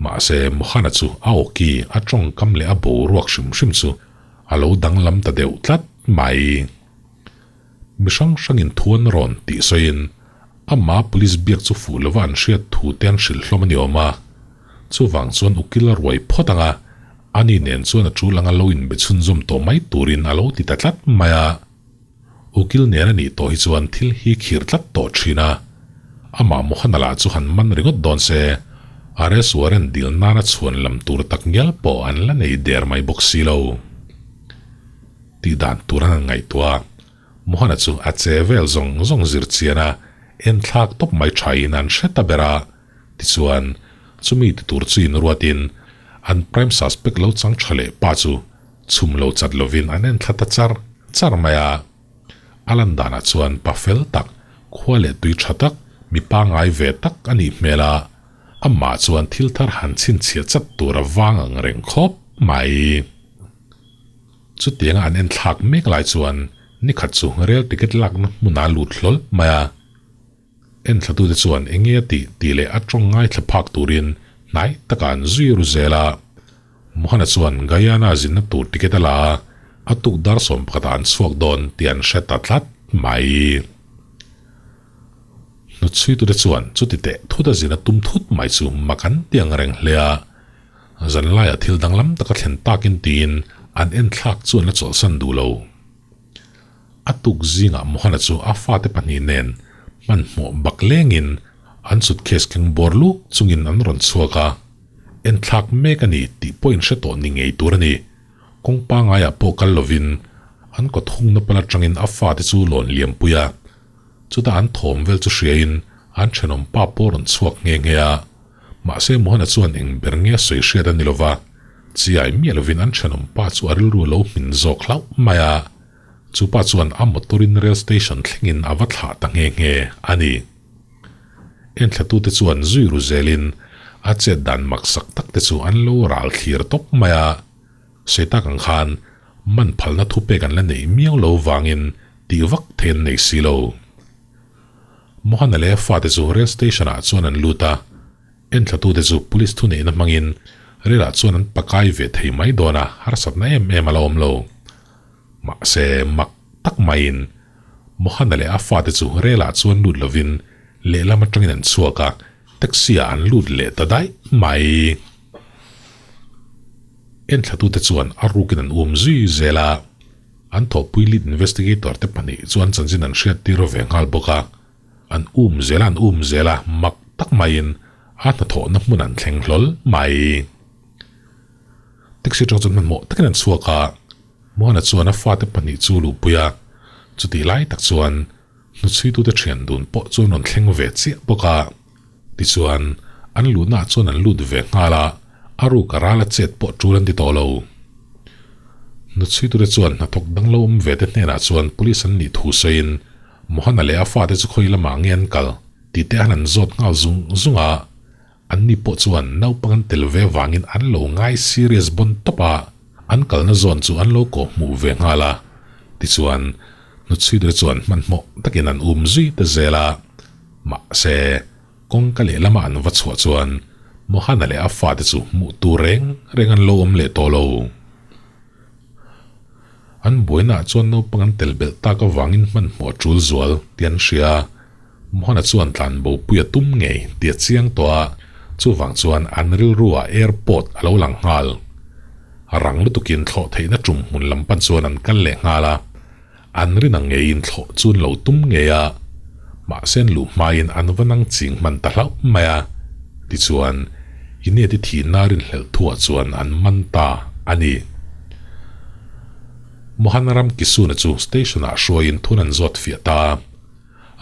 Mahse Mohana chu a awki a tawngkam leh a boruak hrim hrim chu a lo danglam ta deuh tlat mai. Mi hrang hrangin thu an rawn tih sawiin amah police biak chu fuh lova an hriat thu te an hrilh hlawm a ni awm a. Chuvang chuan ukil a ruai phawt ang a, ani nen chuan a tul anga lo inbe chhunzawm tawh mai turin a lo ti ta tlat mai a. Ukil nen a nih tawh hi chuan thil hi khir tlat tawh thin a, amah Mohana lah chu han man ringawt dawn se, arrest warrant dil nana chhuan lam tur tak ngial pawh an la nei der mai bawk si lo. Tih dan tur an han ngaihtuah a, Mohana chu a che vel zawng zawng zir chian a, enthlak tawp mai thain an hre ta ber a, tichuan chumi ti tur chu inruatin an prime suspect lo chang tha leh pa chu Chhum lo chat lovin an en thla ta char char mai a. A lan danah chuan pa fel tak, khua leh tui tha tak, mi pangngai ve tak a nih hmel a. Amah chuan thil thar han chhinchhiah chat tur a vang ang reng khawp mai. Chutianga an en thlak mek lai chuan nikhat chu rel ticket lakna hmunah a lut hlawl mai a. Enthlatute chuan eng nge a tih tih leh a tawng ngaithla phak turin hnai takah an zui ru zel a. Mohana chuan Guyana zinna tur ticket a la a, a tuk dar 11 ah an chhuak dawn tih an hre ta tlat mai. Hnutchhuitute chuan chuti teh thut a zin a tum thut mai chu mak an ti ang reng hle a, zanlaiah thil danglam taka thlen takin tiin an enthlak chu an la chawlhsan duh lo. A tuk zingah Mohana chu a fate pahnih nen hmanhmawh bak lengin an suitcase keng bawr luk chungin an rawn chhuak a, enthlak mek a ni tih pawh inhre tawh ni ngei tur a ni. Kawng pangaiah pawh kal lovin an kawt hungna pal atangin a fate chu lawn liampui a, chutah an thawm vel chu hriain an thenawm pa pawh rawn chhuak nghe nghe a. Mahse Mohana chuan eng ber nge a sawi hriat a ni lova, chiai miah lovin an thenawm pa chu a rilru a lo hmin zawk hlauh mai a. Chu pa chuan a motor in rail station thlengin a va thlah ta nghe nghe a ni. Enthlatute chuan zui ru zelin a chet dan maksak tak te chu an lo ral thlir tawp mai a. Sawi tak ang khan man phalna thupek an la neih miau lo vangin tih vak thei an nei si lo. Mohana leh a fate chu rail station ah chuan an lut a, enthlatute chu police thuneihna hmangin rail ah chuan an pakai ve thei mai dawn a, harsatna em em a la awm lo. Mahse, mak tak maiin Mohana leh a fate chu rail ah chuan lut lovin lehlam atangin an chhuak a, taxi ah an lut leh ta daih mai. Enthlatute chuan a rukin an um zui zel a. An thawhpui lead investigator te pahnih chuan chanchin an hriat tir ve nghal bawk a, an um zel a an um zel a, mak tak maiin a hnathawhna hmun an thleng hlawl mai. Taxi atang chuan hmanhmawh takin an chhuak a, Mohan-a chuan a fate pahnih chu luhpui a, chutih lai tak chuan hnuchhuitute thian dun pawh chuan rawn thleng ve chiah bawk a. Tichuan, an luhnaah chuan an lut ve nghal a, a ruk a ral a chet pawh tul an ti tawh lo. Hnuchhuitute chuan hnathawk dang lo awm ve te hnenah chuan police an nih thu sawiin Mohana leh a fate chu khawi lamah nge an kal tih te an han zawt nghal zung zung a, anni pawh chuan naupang an tel ve vangin an lo ngai serious bawn tawp a, an kalna zawn chu an lo kawh hmuh ve nghal a. Tichuan, hnuchhuitute chuan hmanhmawh takin an um zui ta zel a. Mahse, kawngka lehlamah an va chhuah chuan Mohana leh a fate chu hmuh tur reng reng an lo awm leh tawh lo. An buainaah chuan naupang an tel belh tak avangin hmanhmawh a tul zual tih an hria a, Mohana chuan tlanbopui a tum ngei tih a chiang tawh a, chuvang chuan an rilruah airport a lo lang nghal. Rang lutukin thlawh theihna tum hmun lam pan chuan an kal leh nghal a. An rin ang ngeiin thlawh chu an lo tum ngei a, mahse an luh hmain an va nang ching hman ta hlauh mai a, tichuan Ineti thihna rinhlelh thuah chuan an man ta a ni. Mohanaram Kisuna chu station-ah hruaiin thun an zawt fiah ta a,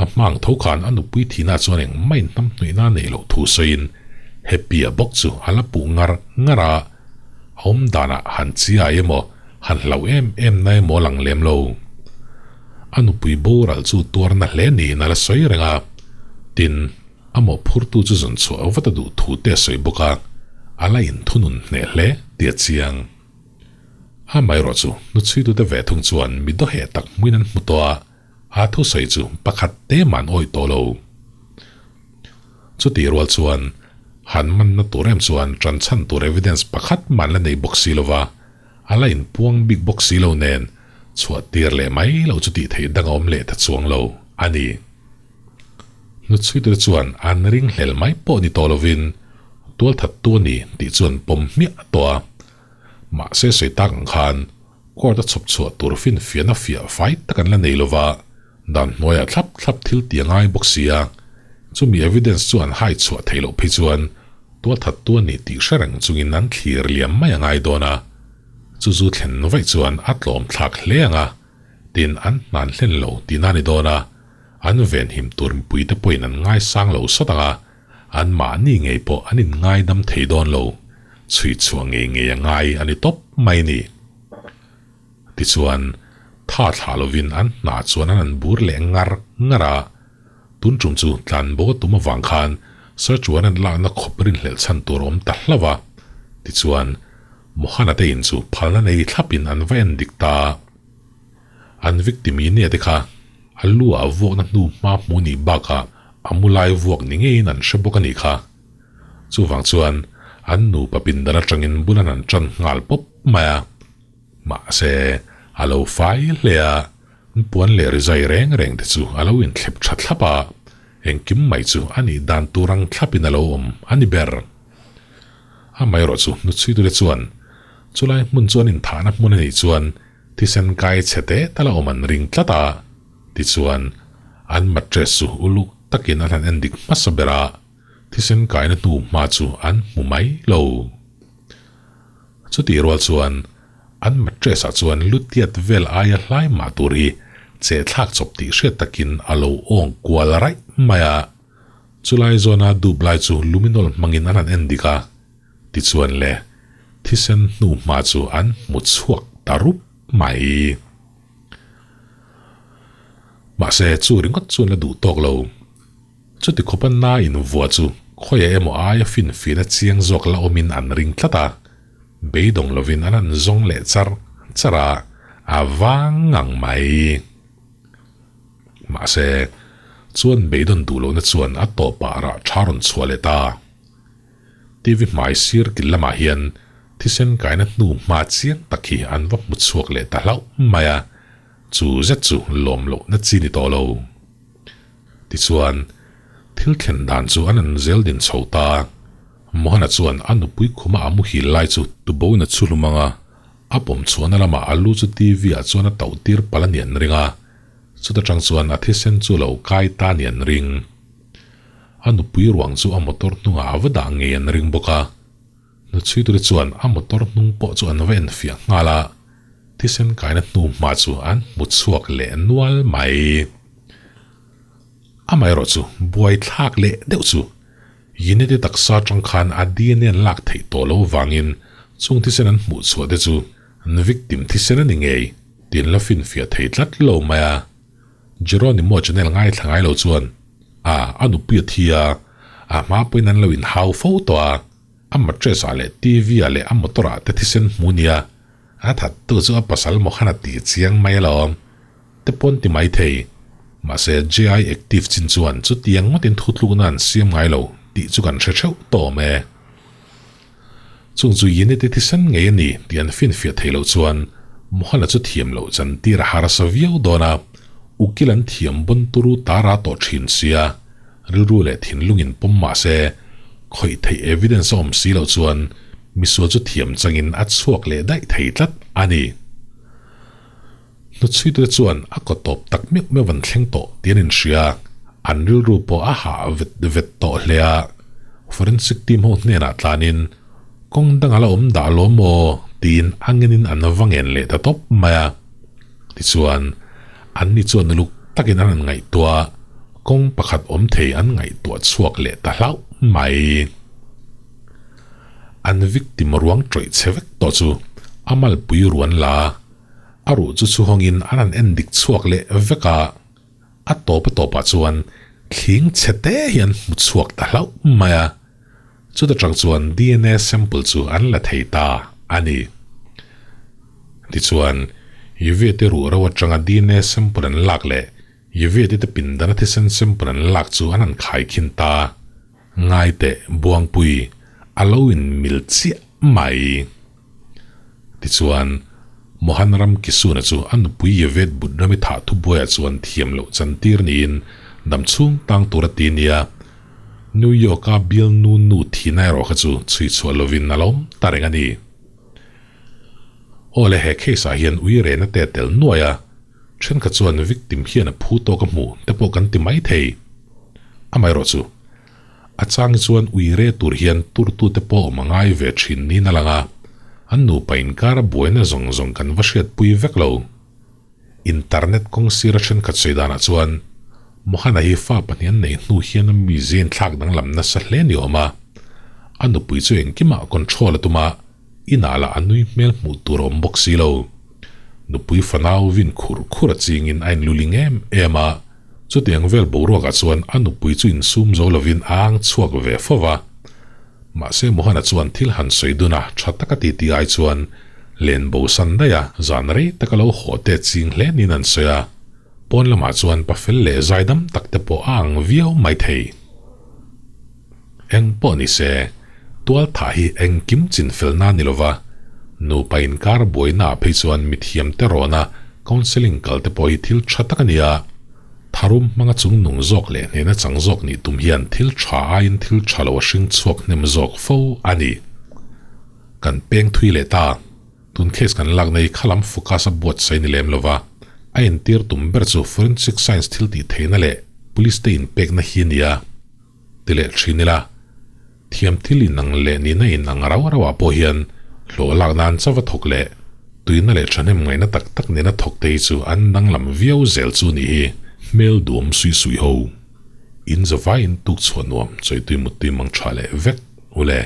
a hmang tho khan a nupui thihna chuan engmah inhnamhnuihna neih loh thu sawiin Happy-a bawk chu a la puh ngar ngar a, a awm danah han chiai emaw Han hlauh em em na emaw lang lem lo. A nupui boral chu tuarna hle niin a la sawi reng a. Tin, a mawhphurtu chu zawn chhuah vat a duh thu te a sawi bawk a, a la inthunun hneh hle tih a chiang. Amaherawh chu hnuchhuitute ve thung chuan mi dawheh tak hmuin an hmu tawh a, a thusawi chu pakhat te mah an awih tawh lo. Chutih rual chuan han manna tur em chuan ṭan chhan tur evidence pakhat mah an la nei bawk si lova, A la inpuang bik bawk si lo nen chhuah tir leh mai lo chu tih theih dang a awm leh ta chuang lo a ni. Hnuchhuitute chuan an ringhlel mai pawh ni tawh lovin tualthattu a ni tih chu an pawm hmiah tawh a. Mahse sawi tak ang khan court a chhawp chhuah tur finfiahna fiah fai tak an la nei lova, dan hnuaiah thlap thlap thil ti a ngai bawk si a, chumi evidence chu an hai chhuah theih loh phei chuan Tualthattu a ni tih hre reng chungin an thlir liam mai a ngai dawn a, chu zu thlen vaih chuan a tlawm thlak hle ang a, tin an hnan hlen lo tihna a ni dawn a, an venhim tur mipuite pawhin an ngaisang lo sawt ang a, an mahni ngei pawh an inngaidam thei dawn lo, chhui chhuah ngei ngei a ngai a ni tawp mai ni. Tichuan, tha thlah lovin an hna chuan an an bur leh ngar ngar a, Tun tum chu tlan bo a tum avang khan search warrant lakna khawp rinhlelh chhan tur a awm ta hlauh a. Tichuan, Mohana te in chu phalna nei thlapin an va en dik ta a. An victim i nia te kha a lu ah vuakna hnu hma hmu nih bakah a mu lai vuak ni ngeiin an hre bawk a nih kha. Chuvang chuan an nupa pindan atangin bul an han tan nghal pawp mai a. Mahse, a lo fai hle a. Puan leh rizai reng reng te chu a lo inthlep tha thlap a, engkim mai chu a nih dan tur ang thlapin a lo awm a ni ber. Amaherawhchu hnuchhuitute chuan chulai hmun chu an inthahna hmun a nih chuan thisen kai chhe te tal a awm an ring tlat a, tichuan an mattress chu uluk takin an han endik hmasa ber a, thisen kaina hnu hma chu an hmu mai lo. Chutih rual chuan an mattress ah chuan lutiat vel aia hlai mah tur hi che thlak chawp tih hriat takin a lo awng kual raih mai a. Chulai zawna dup lai chu luminol hmangin an han en dik a, tichuan le thisen hnu hma chu an hmu chhuak ta rup mai. Mahse chu ringawt chuan la duh tawk lo. Chuti khawpa na invuah chu khawiah emaw aia finfina chiang zawk la awmin an ring tlat a, beidawng lovin an han zawng leh char char a, a vang ngang mai. Mahse, chuan beidawn duh lohna chuan a tawpah rah tha rawn chhuah leh ta. TV hmai sir kil lamah hian thisen kaina hnu hma chiang tak hi an va hmu chhuak leh ta hlauh mai a, chu zet chu lawm lohna chi ni tawh lo. Tichuan, thil thlen dan chu an an zel din chho ta. Mohana chuan a nupui khuma a muhil lai chu tuboin a chhuhlum ang a, a pawm chhuahna lamah a lu chu TV ah chuan a tauh tir palh a ni an ring a, chuta tang chuan a thisen chu lo kai ta a ni an ring. A nupui ruang chu a motor hnungah a va dah ngei an ring bawk a. Hnuchhuitute chuan a motor hnung pawh chu an va enfiah nghal a, thisen kaina hnu hma chu an hmu chhuak leh nual mai. Amaherawh chu buai thlak leh deuh chu Unity taksa atang khan a DNA an lak theih tawh lo vangin chung thisen an hmuh chhuah te chu an victim thisen a ni ngei tih an la finfiah thei tlat lo mai a. Jeronimo channel ngaithla ngai lo chuan a a nupui a thi a, a hma pawhin an lo inhau fo tawh a, a mattress ah leh TV ah leh a motor ah te thisen hmu nia, a thattu chu a pasal maw khan a tih chiang mai alawm te pawn ti mai thei. Mahse JI active chin chuan chutiang ngawtin thutlukna an siam ngai lo tih chu kan hre theuh tawh awm e. Chung chu Unity thisen ngei a ni tih an finfiah theih loh chuan Mohan-a chu thiam loh chantir a harsa viau dawn a, ukil an thiam bawn turu tara tawh thin sia, rilru leh thinlungin pawm mah se, khawih theih evidence a awm si loh chuan misual chu thiam changin a chhuak leh daih thei tlat a ni. Hnuchhuitute chuan a kaw tawp tak meuh meuh an thleng tawh tih an inhria, an rilru pawh a hah vet vet tawh hle a. Forensic team ho hnenah tlanin, Kawng dang a la awm dah lo maw? tiin a ngenin an va ngen leh ta tawp mai a. Tichuan, anni chuan uluk takin an han ngaihtuah a, kawng pakhat awm thei an ngaihtuah chhuak leh ta hlauh mai. An victim ruang tawih chhe vek tawh chu a malpui ruan la a. A ruh chu chhuhawngin an han en dik chhuak leh vek a, a tawp a tawpah chuan thling chhe te hi an hmu chhuak ta hlauh mai a, chuta tang chuan DNA sample chu an la thei ta a ni. Tichuan, Yvette ruh ro atanga DNA sample an lak leh Yvette te pindana thisen sample an lak chu an han khaikhin ta. Ngai teh Buangpui, a lo inmil chiah mai. Tichuan, Mohan ram Kisuna chu a nupui Yevet Budrami thah thubuaiah chuan thiam loh chantir niin dam chhung tang tur a ti nia. New York-a Bill Nu Nu thihna erawh kha chu chhui chhuah lovin a lo awm ta reng a ni. Aw le, he case-ah hian ui rehna te a tel nuai a, thenkhat chuan victim hian a phu tawk a hmu te pawh kan ti mai thei. Amaherawh chu, A chang chuan ui re tur hian turtute pawh awm a ngai ve thin niin a lang a, an nupa inkara buaina zawng zawng kan va hriatpui vek lo. Internet kawng sira thenkhat sawi danah chuan Mohana hi fa pahnih an neih hnu hian a mizia inthlak danglam nasa hle ni awm a, a nupui chu engkimah control a tum a, inah lah a nui hmel hmuh tur a awm bawk si lo. Nupui fanau vin khur khur a chingin a inluling em em a, Chutiang vel boruakah chuan a nupui chu insum zo lovin a ang chhuak ve fo va. Mahse Mohana chuan thil han sawi dun a, tha taka ti ti ai chuan len bo san daih a, zan rei taka lo haw te ching hle niin an sawi a. Pawn lamah chuan pafel leh zaidam tak te pawh a ang viau mai thei. Eng pawh ni se, tual thah hi engkim chin felna ni lova, nupa inkar buainaah phei chuan mithiam te rawna. Counselling kal te pawh hi thil tha tak a ni a, tharum hmanga chung nung zawk leh hnehna chang zawk nih tum hian thil tha aiin thil tha lo a hring chhuak hnem zawk fo a ni. Kan peng thui leh ta. Tun case kan lakna hi khalam focus a buatsaih ni lem lova, a entir tum ber chu forensic science thil tih theihna leh police te inpekna hi a ni a, ti leh thin ila. Thiam thil inang leh nihna inang rau rau ah pawh hian hlawh lak nan chauh a thawk leh tuina leh thahnem ngaihna tak tak nena thawk te hi chu an danglam viau zel chu nih hi. Hmel duam suih suih ho. In zavai in tuk chhuah nuam chawitui muttui mang tha leh vek ule.